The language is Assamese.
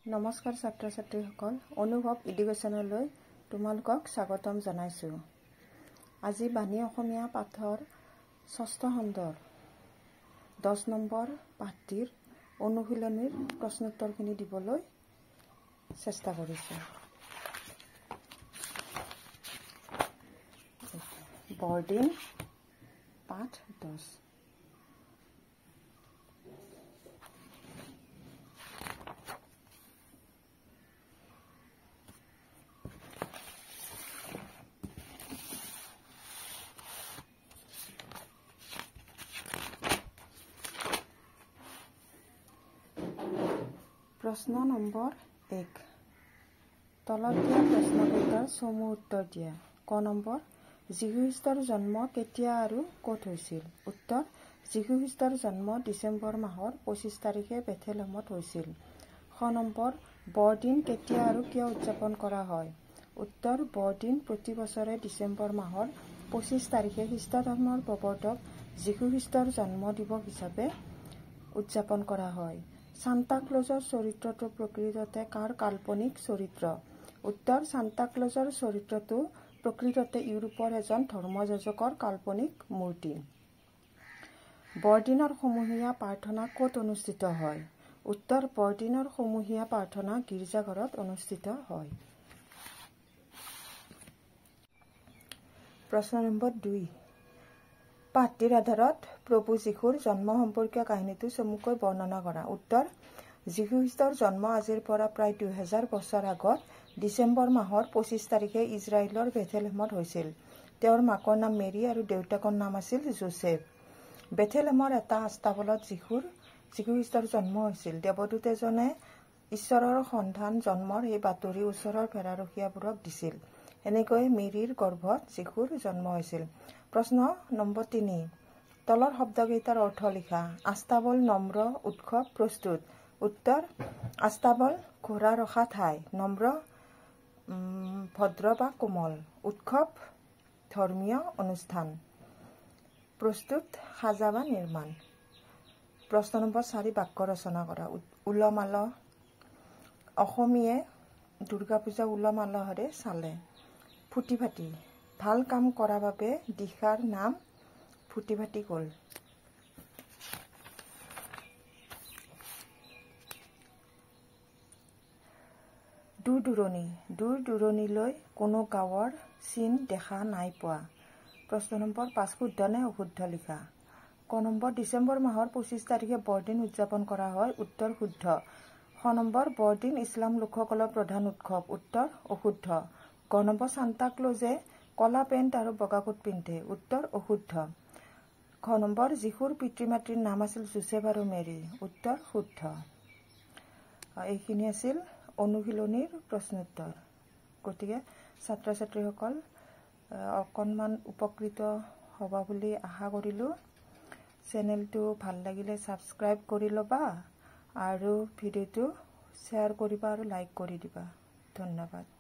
নমস্কাৰ ছাত্ৰ ছাত্ৰীসকল, অনুভৱ এডুকেশ্যনলৈ তোমালোকক স্বাগতম জনাইছোঁ। আজি বাণী অসমীয়া পাঠৰ ষষ্ঠ খণ্ডৰ 10 নম্বৰ পাঠটিৰ অনুশীলনীৰ প্ৰশ্নোত্তৰখিনি দিবলৈ চেষ্টা কৰিছোঁ। বৰদিন পাঠ 10। প্ৰশ্ন নম্বৰ 1, তলত দিয়া প্ৰশ্নকেইটাৰ চমু উত্তৰ দিয়া। ক নম্বৰ, যীশুখ্ৰীষ্টৰ জন্ম কেতিয়া আৰু ক'ত হৈছিল? উত্তৰ, যীশুখ্ৰীষ্টৰ জন্ম ডিচেম্বৰ মাহৰ 25 তাৰিখে বেথেলহেমত হৈছিল। খ নম্বৰ, বৰদিন কেতিয়া আৰু কিয় উদযাপন কৰা হয়? উত্তৰ, বৰদিন প্ৰতি বছৰে ডিচেম্বৰ মাহৰ 25 তাৰিখে খ্ৰীষ্ট ধৰ্মৰ প্ৰৱৰ্তক যীশুখ্ৰীষ্টৰ জন্ম দিৱস হিচাপে উদযাপন কৰা হয়। চান্তাক্লজৰ চৰিত্ৰটো প্ৰকৃততে কাৰ কাল্পনিক চৰিত্ৰ? উত্তৰ, চান্তাক্লজৰ চৰিত্ৰটো প্ৰকৃততে ইউৰোপৰ এজন ধৰ্মযাজকৰ কাল্পনিক মূৰ্তি। বৰদিনৰ সমূহীয়া প্ৰাৰ্থনা ক'ত অনুষ্ঠিত হয়? উত্তৰ, বৰদিনৰ সমূহীয়া প্ৰাৰ্থনা গীৰ্জাঘৰত অনুষ্ঠিত হয়। প্ৰশ্ন নম্বৰ 2, পাঠটিৰ আধাৰত প্ৰভু যীশুৰ জন্ম সম্পৰ্কীয় কাহিনীটো চমুকৈ বৰ্ণনা কৰা। উত্তৰ, যীশুখ্ৰীষ্টৰ জন্ম আজিৰ পৰা প্ৰায় 2000 বছৰ আগত ডিচেম্বৰ মাহৰ 25 তাৰিখে ইজৰাইলৰ বেথেলহেমত হৈছিল। তেওঁৰ মাকৰ নাম মেৰী আৰু দেউতাকৰ নাম আছিল জোচেফ। বেথেলহেমৰ এটা আস্তাবলত যীশুখ্ৰীষ্টৰ জন্ম হৈছিল। দেৱদূত এজনে ঈশ্বৰৰ সন্তান জন্মৰ এই বাতৰি ওচৰৰ ভেড়াৰখীয়াবোৰক দিছিল। এনেকৈ মেৰীৰ গৰ্ভত যীশুৰ জন্ম হৈছিল। প্ৰশ্ন নম্বৰ 3, তলৰ শব্দকেইটাৰ অৰ্থ লিখা। আস্তাবল, নম্ৰ, উৎসৱ, প্ৰস্তুত। উত্তৰ, আস্তাবল ঘোঁৰা ৰখা ঠাই, নম্ৰ ভদ্ৰ বা কোমল, উৎসৱ ধৰ্মীয় অনুষ্ঠান, প্ৰস্তুত সাজা বা নিৰ্মাণ। প্ৰশ্ন নম্বৰ 4, বাক্য ৰচনা কৰা। উলহ মালহ, অসমীয়ে দুৰ্গা পূজা উলহ মালহেৰে চালে। ফুটি ফাটি, ভাল কাম কৰা বাবে দিশাৰ নাম ফুটি ফাটি গ'ল। দূৰ দূৰণি, দূৰ দূৰণিলৈ কোনো গাঁৱৰ চিন দেখা নাই পোৱা। প্ৰশ্ন নম্বৰ 5, শুদ্ধ নে অশুদ্ধ লিখা। ক নম্বৰ, ডিচেম্বৰ মাহৰ 25 তাৰিখে বৰদিন উদযাপন কৰা হয়। উত্তৰ শুদ্ধ। খ নম্বৰ, বৰদিন ইছলাম লোকসকলৰ প্ৰধান উৎসৱ। উত্তৰ অশুদ্ধ। গ নম্বৰ, চান্তাক্লজে কলা পেণ্ট আৰু বগা কোট পিন্ধে। উত্তৰ অশুদ্ধ। ঘ নম্বৰ, যীশুৰ পিতৃ মাতৃৰ নাম আছিল জোচেফ আৰু মেৰী। উত্তৰ শুদ্ধ। এইখিনি আছিল অনুশীলনীৰ প্ৰশ্নোত্তৰ। গতিকে ছাত্ৰ ছাত্ৰীসকল অকণমান উপকৃত হ'বা বুলি আশা কৰিলোঁ। চেনেলটো ভাল লাগিলে ছাবস্ক্ৰাইব কৰি ল'বা আৰু ভিডিঅ'টো শ্বেয়াৰ কৰিবা আৰু লাইক কৰি দিবা। ধন্যবাদ।